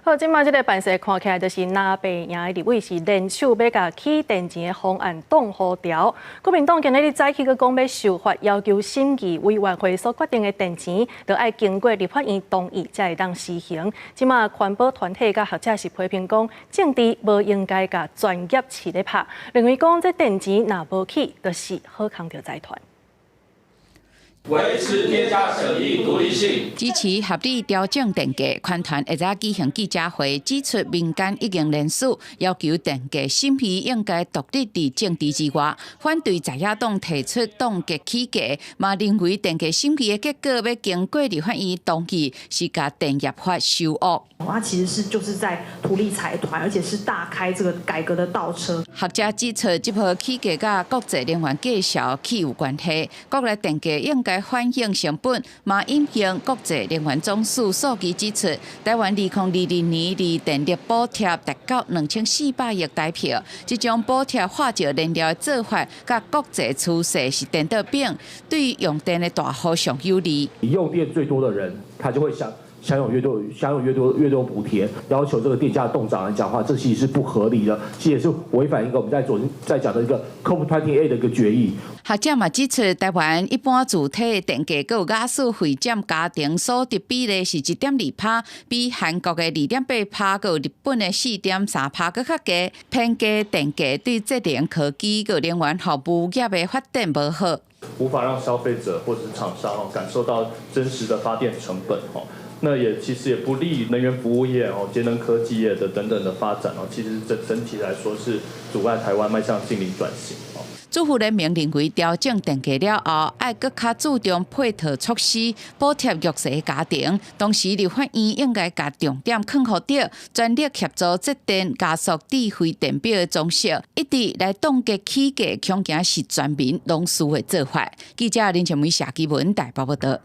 好，這馬這个辦事看起來就是藍白贏的立委是聯手欲共起電錢的方案擋予牢。國民黨今仔日早起閣講欲修法，要求審議委員會所決定的電錢，著愛經過立法院同意才會當施行。這馬環保團體佮學者是批評講，政治無應該共專業試咧拍，認為講這電錢若無起，就是好康著財團。維持電價審議獨立性，支持合理調整電價。環團下早舉行記者會，指出民間已經聯署要求電價審議應該獨立佇政治之外，反對在野黨提出凍結起價，嘛認為電價審議的結果欲經過立法院同意，是共電業法修惡。它其實是就是在圖利財團，而且是大開這個改革的倒車。學者指出，這波起價佮國際能源價數起有關係，國內電價應該反映成本，嘛引用國際能源總署數據指出，台灣2022年佇電力補貼達到2400億台票，這種補貼化石燃料的做法，佮國際趨勢是顛倒反，對用電的大戶上有利。用電最多的人，他就會享有越多補貼，要求這個電價凍漲來講話，這其實是不合理的，其實也是違反一個我們在昨天在講的一個 COP28 的一個決議。學者嘛指出，台灣一般住宅電價閣有瓦斯費佔家庭所得比例是1.2趴，比韓國的2.8趴，閣有日本的4.3趴閣較低。偏低電價對節能科技閣能源服務業的發展無好，無法讓消費者或者是廠商感受到真實的發電成本。那也其實也不利於能源服務業哦、節能科技業的等等的發展哦。其實整體來說是阻礙台灣邁向淨零轉型哦。主婦聯盟認為調整電價了後，愛閣較注重配套措施，補貼弱勢家庭。同時，立法院應該共重點囥予著，全力協助節電、加速智慧電錶的裝設，一直來凍結起價，恐驚是全民攏輸的做法。記者林前梅、謝基文台北報導。